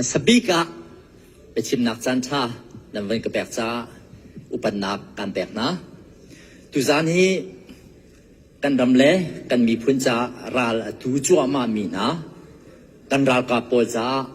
Hmasa bik ah biachimnak caanṭha nan van ka pek caah upatnak kaan pek hna. Tuzaan hi kan ram le kan miphun caah ral a tu cuahmahmi hna kan ralkap pawl caah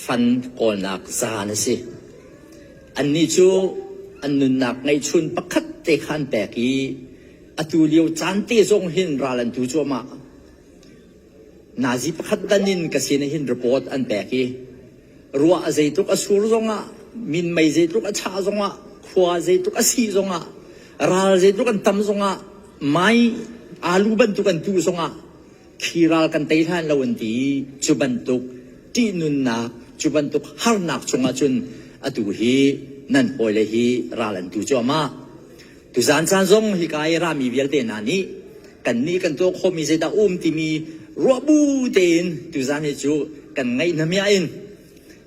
fan kawlnak zaan a si. Annih cu an nunnak ngeihchun pakhat te kha an pek i atu lio caan te zong hin ral an tu cuahmah. Nazi pakhat dan in ka sin ah hin report an pek i ruah a zeitluk a sur zongah minmei zeitluk a chah zongah khua zeitluk a sih zongah ral zeitluk an tam zongah mai alu bantuk an tuh zongah khi ral kan tei hlan lo an ti. Cu bantuk ṭihnunnak, cu bantuk harnak chungah cun atu hi nan hawile hi ral an tu cuahmah. Tuzaan caan zong hika i rami vialte hna nih kannih kan tuah khawhmi zeidah um timi ruah bu tein tuzaan hi cu kan ngaih hnamiah in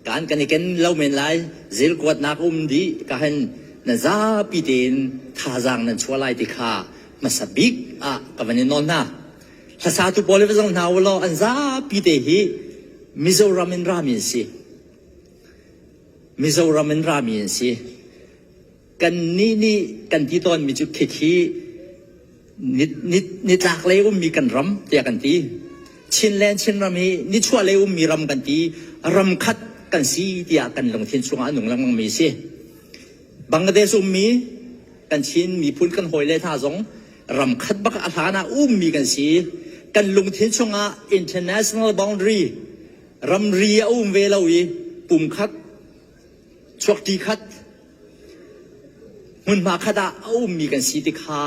kan kan i ken lo men lai. Zilkuatnak um dih ka hen na zapi tein thazaang nan chuah lai ti kha hmasa bik ah ka van i nawl hna. Hlasatu pawl hi va zong hna u law an zapi te hi Mizoram in rami an si. Mizoram in rami an si. Kannih nih kan ti tawnmi cu khikhi nitlak lei ummi kan ram tiah kan ti. Chinland Chinram hi nichuah lei ummi ram kan ti. Ram khat kan si tiah kan lungthin chungah a nung lengmangmi si. Bangladesh ummi kan Chin miphun kan hawile hna zong ram khat bak a hlan ah ummi kan si. Kan lungthin chungah international boundary ramri a um ve lo i pumkhat chuakṭi khat hmunhma khat ah a ummi kan si ti kha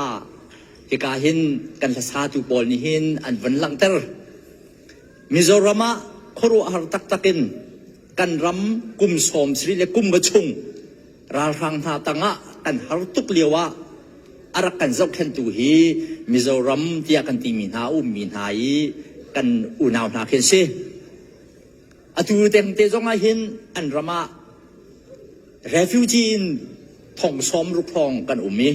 hika hin kan hlasatu pawl nih hin an vun langhter. Mizoram ah khuaruahhar taktak in kan ram kum 70 le kum nga chung ralhrang hna tangah kan har tuk lio ah a rak kan zohkhenhtu hi Mizoram tiah kan timi hna ummi hna i kan unau hna khi an si. Atu tengte zong ah hin an ram ah refugee in thong 60 hrawng kan um i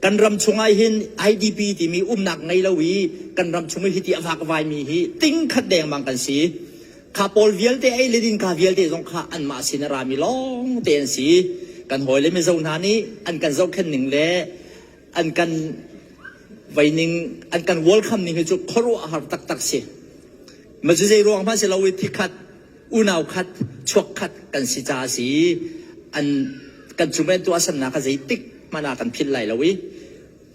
kan ram chungah hin IDP timi umnak ngei lo i kan ram chung i hiti a vakvaimi hi ting khat dengmang kan si. Kha pawl vialte ei le din ka vialte zong kha anmah sin a rami lawng te an si. Kan hawile Mizo hna nih an kan zohkhenh ning le an kan vei ning, an kan welcome ning hi cu khuaruahhar taktak si. Ma cu zei ruang hmanh si lo i thikhat unau khat chuak khat kan si caah si an kan cung an tuahsernak kha zeitik hmanh ah kan philh lai lo i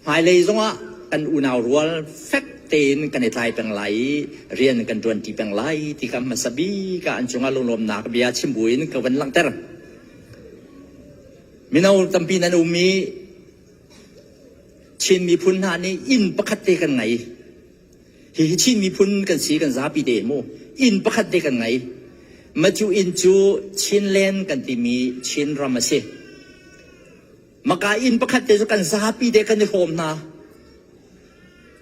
hmailei zongah kan unau rual fek tein kan i tlai peng lai i rian kan ṭuanṭi peng lai ti kha hmasa bik ah an cungah lunglawmnak bia chim buin ka van langhter. Mino tampi nan um i Chin miphun hna nih inn pakhat te kan ngei. Hihi Chin miphun kan si, kan zapi te mu. Inn pakhat te kan ngei. Macu inn cu Chinland kan timi Chin ram a si. Maka inn pakhat te cu kan zapi te kan i hrawm hna.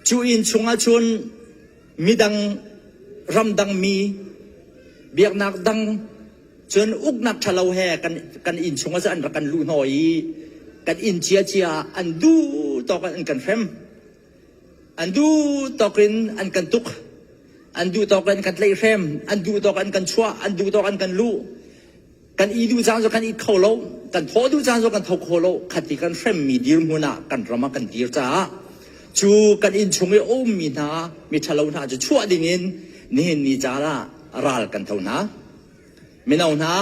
Cu inn chungah cun midang ramdang mi biaknak dang cun uknak ṭhalo he kan kan inn chungah cun an rak kan luh hnawh i kan inn ciacia an duh tawk in an kan hrem. An duh tawk in an kan tuk. An duh tawk in kan tlaihhrem. An duh tawk an kan chuah. An duh tawk an kan luh. Kan i duh caan cu kan i kho lo. Kan thawh duh caan cu kan tho kho lo. Khati kan hremmi dirhmun ah kan ram ah kan dir caah cu kan inn chung i a ummi hna miṭhalo hna cu chuah dingin nihin ni caan ah ral kan tho hna. Mino hna,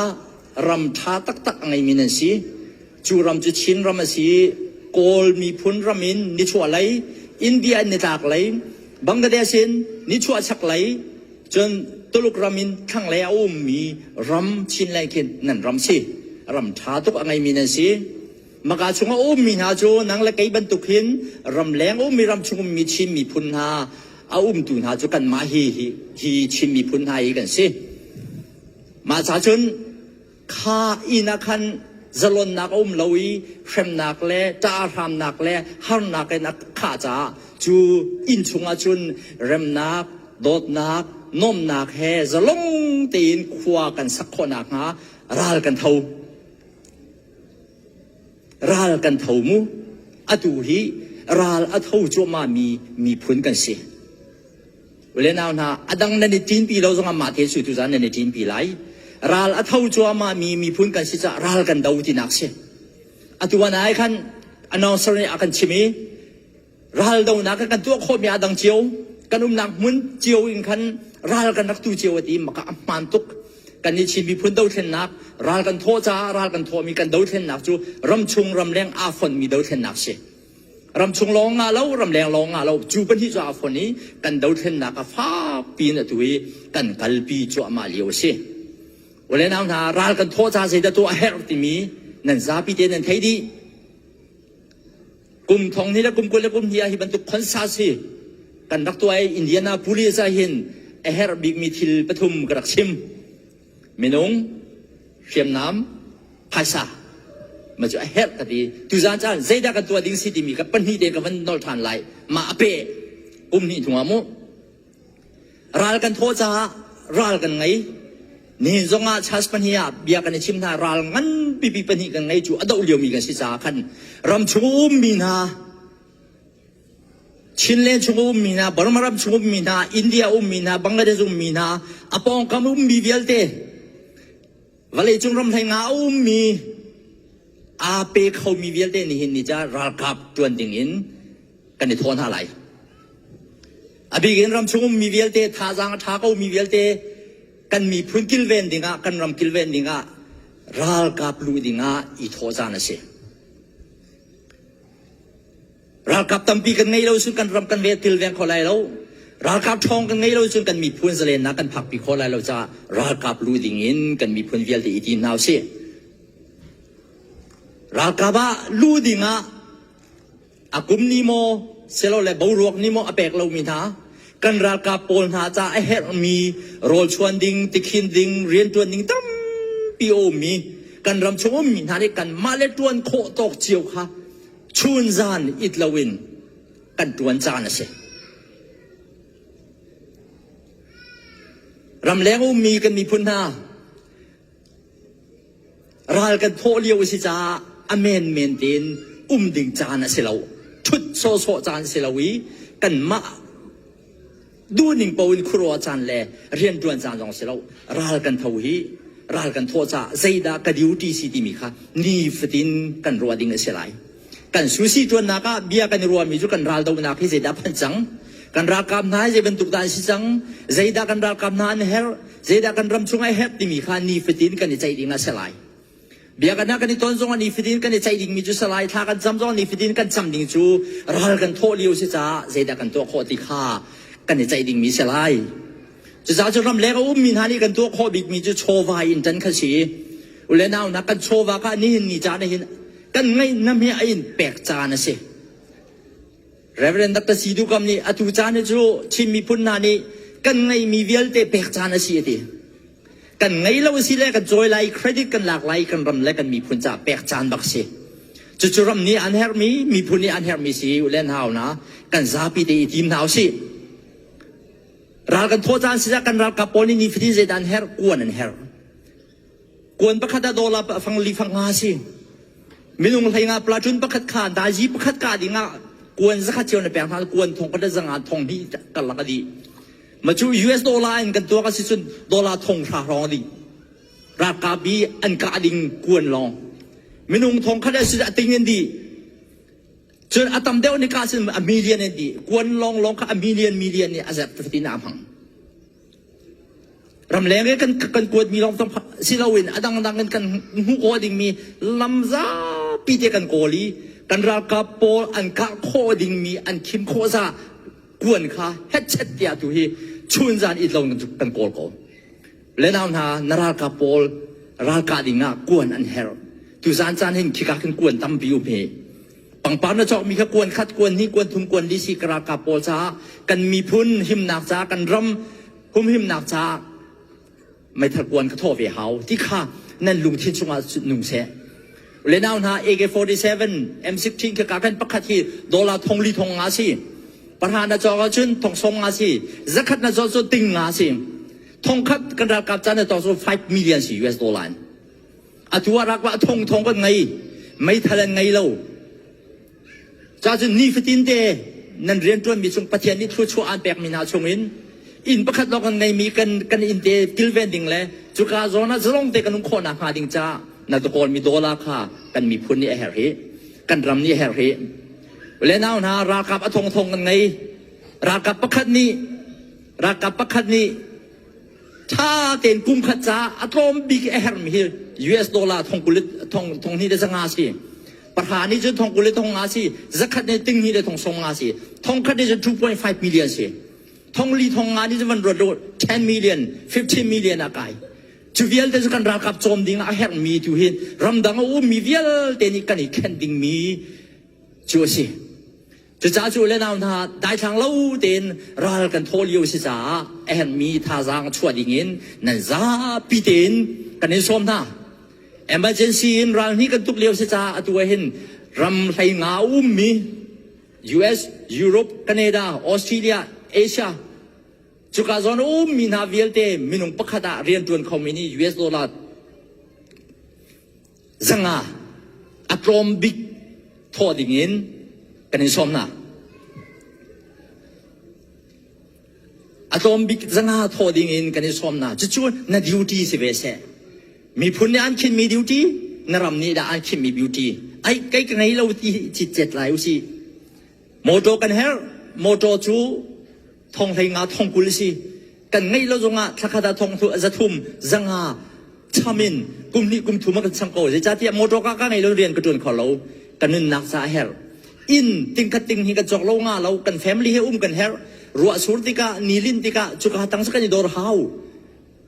ram ṭha taktak a ngeimi nan si. Cu ram cu Chin ram a si i Kawl miphun ram in nichuahlei, India in nitlaklei, Bangladesh in nichuah chaklei, cun Tuluk ram in thlanglei a ummi ram Chinland khin nan ram si. Ram ṭha tuk a ngeimi nan si. Maka chung a ummi hna cu nang le kei bantuk hin ramleng a ummi ram chung ummi Chin miphun hna a umtu hna cu kanmah hi hi, hi Chin miphun hna hi kan si. Mah ca cun kha inn ah khan zalonnak a um lo i hremnak le ṭahhramnak le harnak in a khah caah cu inn chungah cun remnak, dawtnak, nuamhnak he zalong tein khua kan sak khawh nakhnga ral kan tho. Ral kan tho mu. Atu hi ral a tho cuahmahmi miphun kan si. Ule nau hna, a dang nan i ṭinpi lo zongah mah te cu tuzaan nan i ṭinpi lai. Ral a tho cuahmah mi miphun kan si caah ral kan do tinak si. Atu an ai khan announcer nih a kan chim i ral donak kan tuah khawhmi a dang cio kan umnak hmun cio in khan ral kan rak tu cio a ti maka a hmaan tuk. Kan nih Chin miphun dothlennak ral kan thawh caah ral kan thawhmi kan dothlennak cu ramchung ramleng aa fonhmi dothlennak si. Ramchung lawng ngah lo, ramleng lawng ngah lo, cu pahnih cu aa fon i kan dothlennak a fakpi in atu i kan kalpi cuahmah lio a si. Ule nau hna, ral kan thawh ca zeidah tuah a herh timi nan zapi te nan thei dih. Kum thong hnih le kum 20 le kum hnih ah hi bantuk concert hi kan rak tuah i Indianapolis ah hin a herh bikmi thil pathum ka rak chim. Minung, hriamnam, phaisa. Ma cu a herh ka ti. Tuzaan caan zeidah kan tuah ding si timi ka pahnih te ka van nolh ṭhan lai. Mah a peh. Kum hnih hnu ah mu. Ral kan thawh caah ral kan ngei. Nihin zong ah church pahnih ah bia kan i chim hna ral ngan pipi pahnih kan ngei cu a doh liomi kan si caah khan ram chung ummi hna Chinland chung ummi hna Burma ram chung ummi hna India ummi hna Bangladesh ummi hna a pawngkam ummi vialte vawleicung ram hlei nga a ummi aa pe khomi vialte nihin ni ca ralkap ṭuan ding in kan i thawh hna lai. A bik in ramchung ummi vialte thazaang a ṭha komi vialte kan miphun kilven dingah kan ram kilven dingah ralkap luh dingah i thawh caan a si. Ralkap tampi kan ngei lo cun kan ram kan ve kilveng kho lai lo. Ralkap ṭhawng kan ngei lo cun kan miphun zalennak kan phakpi kho lai lo caah ralkap luh ding in kan miphun vialte i tim hna usih. Ralkap ah luh dingah A kum ni maw silole boruak nih maw a pek lomi hna kan ralkap pawl hna ca a herhmi rawlchuan ding, tikhin ding, rianṭuan ding tampi a ummi kan ram chung ummi hna nih kanmah le ṭuan khawh tawk cio kha chun zan it loin kan ṭuan caan a si. Ramleng ummi kan miphun hna Ral kan thawh lio a si caah a menmen tein um ding caan a si lo. Ṭhut sawhsawh caan si lo i kanmah duhning paoh in khuaruah caan le rianṭuan caan zong si lo. Ral kan tho hi ral kan thawh caah zeidah ka duty si timi kha nifatin kan ruah ding a si lai. Kan susi ṭuannak ah bia kan i ruahmi cu kan raldohnak hi zeidah phanh cang? Kan ralkap hna hi zei bantuk dah an si cang? Zeidah kan ralkap hna an herh? Zeidah kan ram chung ai herh timi kha nifatin kan i ceih ding a si lai. Biakinn ah kan i ton zong ah nifatin kan i ceih dingmi cu si lai. Thla kan cam zong nifatin kan cam ding cu ral kan thawh lio si caah zeidah kan tuah khawh ti kha kan i ceih dingmi si lai. Cucaah cu ramleng a ummi hna nih kan tuah khawh bikmi cu chawva in ṭan kha si. U le nau hna kan chawva kha nihin ni caan ah hin kan ngaih he a in pek caan a si. Reverend Dr. Sidu Kam nih atu caan hi cu Chin miphun hna nih kan ngeihmi vialte pek caan a si a ti. Kan ngei lo a si le kan cawi lai, credit kan lak lai, kan ram le kan miphun caah pek caan bak si. Cucu ram nih an herhmi, miphun nih an herhmi si u le nau na kan zapi te i tim hna usih. Ral kan thawh caan si kan ralkap pawl nih nifatin zeidah an herh? Kuan an herh. Kuan pakhat ah dollar fang li fang nga si. Minung hlei nga platoon pakhat kha dazi pakhat ka ding ah kuan zakhat cio na pek hna kuan thong khat zanga thong hnih karlak a dih. Ma cu US dollar in kan tuak a si cun dollar thong hra hrawng a dih. Ralkap i an kah ding kuan lawng. Minung thong khat a si a ting in dih. Cun a tam deuh ni ka sin a million in dih. Kuan lawng lawng kha a million million nih a zet fatin a hmang. Ramleng i kan kan kuatmi lawng zong si loin a dangdang in kan hmuh khawh dingmi lam zapi te kan kawl i kan ralkap pawl an kah khawh dingmi an khim khawh za kuan kha hetchet tiah tu hi chun zan it lo kan kawl ko. Le nau hna na ralkap pawl ralkah ding ah kuan an herh. Tu zan caan hin khika khin kuan tampi um hi. Pangpar na cawkmi kha kuan khat, kuan hnih, kuan thum, kuan li si ka ralkap pawl caah kan miphun himnak caah kan ram humhimnak caah meithal kuan ka thawh ve hau ti kha nan lungthin chungah nung seh. Le nau hna AK-47 M16 kha ka kan pakhat hi dollar thong li thong nga si. Pahra na cawk ahcun thong song nga si. Zakhat na cawk cu ting nga si. Thong khat kan ralkap ca na cawk cu 5 million si US dollar in. Atu ah rak a thong thong kan ngei. Meithal an ngei lo. Cacun nifatin te nan rianṭuanmi chung Pathian nih thluachuah aan pekmi hna chungin Inn pakhat lawng kan ngeimi kan kan inn te kilven ding le cuka zawn ah zalong te kan um khawh nakhnga ding caah na kawlmi dollar kha kan miphun nih a herh hi. Kan ram nih a herh hi. Le nau hna ralkap a thongthong kan ngei. Ralkap pakhat nih ralkap pakhat nih ṭha tein kum khat caah a tlawm bik a herhmi hi US dollar thong kul thong thong hnih le zanga si. Pahra nih cun thong kul le thong nga si. Zakhat nih ting hnih le thong sawm nga si. Thong khat nih cun 2.5 million si. Thong li thong nga nih cun van ruat ruat 10 million, 15 million a kai. Cu vialte cu kan ralkap cawm ding ah a herhmi tu hi ramdang a ummi vialte nih kan i khenh dingmi cu a si. Cucaah cu le nau hna daithlang lo tein ral kan thawh lio si caah a herhmi thazaang chuah ding in nan zapi tein kan in sawm hna. Emergency in ral hnih kan tuk lio si caah atu ah hin ram hlei nga a ummi US, Europe, Canada, Australia, Asia cuka zawn a ummi hna vialte minung pakhat ah rianṭuan khomi nih US dollar zanga a tlawm bik thawh ding in kan in sawm hna. A tlawm bik zanga thawh ding in kan in sawm hna. Cucu na duty si ve seh. Miphun nih an khinmi duty, na ram nih dah an khinmi duty. Ai kei ka ngei lo ti citcet lai usih. Motor kan herh. Motor cu thong hlei nga thong kul si. Kan ngeih lo zongah thlakhat ah thong zathum zanga cham in kum hnih kum thum ah kan chang ko. Zeicahtiah motor ka ka ngei lo rian ka ṭuan kho lo. Ka nunnak ca a herh. Inn tingkhat ting hi kan cawk lo nga lo. Kan family he um kan herh. Ruah sur tikah, ni lin tikah cuka tang cu kan i dor hau.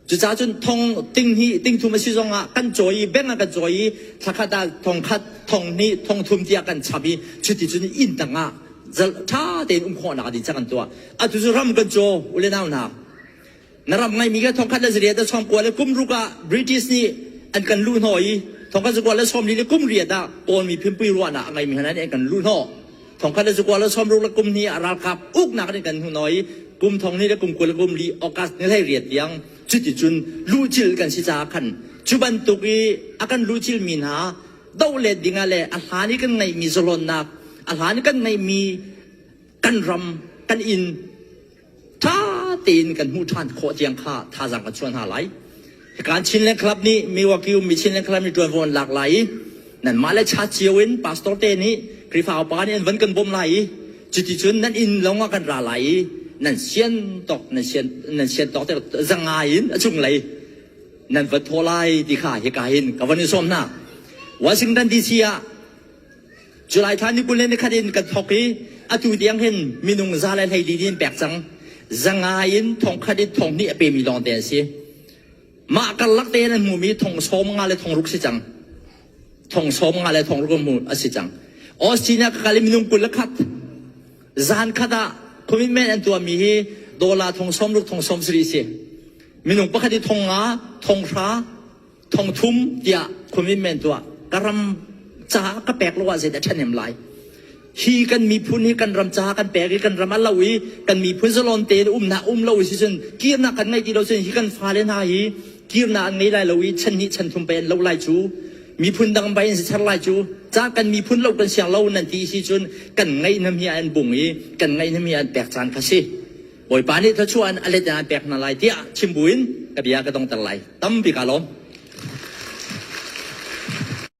Cucaah cun thong ting hnih ting thum a si zongah kan cawi i beng ah kan cawi i thlakhat ah thong khat thong hnih thong thum tiah kan chap i cuti cun inn tang ah zal ṭha tein um khawhnak ding ca kan tuah. Atu cu ram kan caw u le nau hna. Na ram ngeimi kha thong khat le zariat le sawm kua le kum ruk ah British nih an kan luh hnawh i thong khat zakua le sawm li le kum riat ah Kawl miphun pui ruahnak a ngeimi hna nih an kan luh hnawh. Thong khat le zakua le sawm ruk le kum hnih ah ralkap uknak nih kan hnunawi i kum thong hnih le kum 20 le kum li August ni hlei riat tiang cuticun luhcil kan si caah khan cu bantuk i a kan luhcil mi hna dohlet ding ah le a hlan i kan ngeihmi zalonnak a hlan i kan ngeihmi kan ram kan inn ṭha tein kan hmuh ṭhan khawh tiang kha thazaang kan chuah hna lai. Hika Chinland Club nih Milwaukee ummi Chinland Club nih ṭuanvo an lak lai i nanmah le cha cio in pastor te nih Khrihfa upa nih an van kan bawmh lai i cuticun nan inn lawng ah kan ra lai i nan sian tawk nan sian nan sian tawk te zanga in a cunglei nan va thaw lai ti kha hika hin ka van in sawm hna. Washington DC ah July thla ni 20 le nikhat in kan thawk i atu tiang hin minung za le hlei li in pek cang. Zanga in thong khat in thong hnih a pemi lawng te an si. Mah karlak te in an hmumi thong sawm nga le thong ruk si cang. Thong sawm nga le thong ruk hmu a si cang. Austin ah ka kal i minung 21. Zan khat ah commitment an tuahmi hi dollar thong sawm ruk thong sawm sarih si. Minung pakhat i thong nga, thong hra, thong thum tiah commitment tuah ka ram caah ka pek lo ah zeidah ṭhahnem lai hi kan miphun hi kan ram caah kan pek i kan ram a lo i kan miphun zalon tein umnak um lo si cun kirnak kan ngeih ti lo cun hi kan fale hna hi kirnak an ngei lai lo i chan hnih chan thum pe an lo lai cu miphun dang bai in si char lai cu ca kan miphun lo kan siang lo nan ti si cun kan ngeih nam hi an bung i kan ngeih nam hi an pek caan kha si Bawipa nih thluachuah in a let in an pek hna lai tiah chim buin ka bia ka dongter lai. Tampi ka lawm.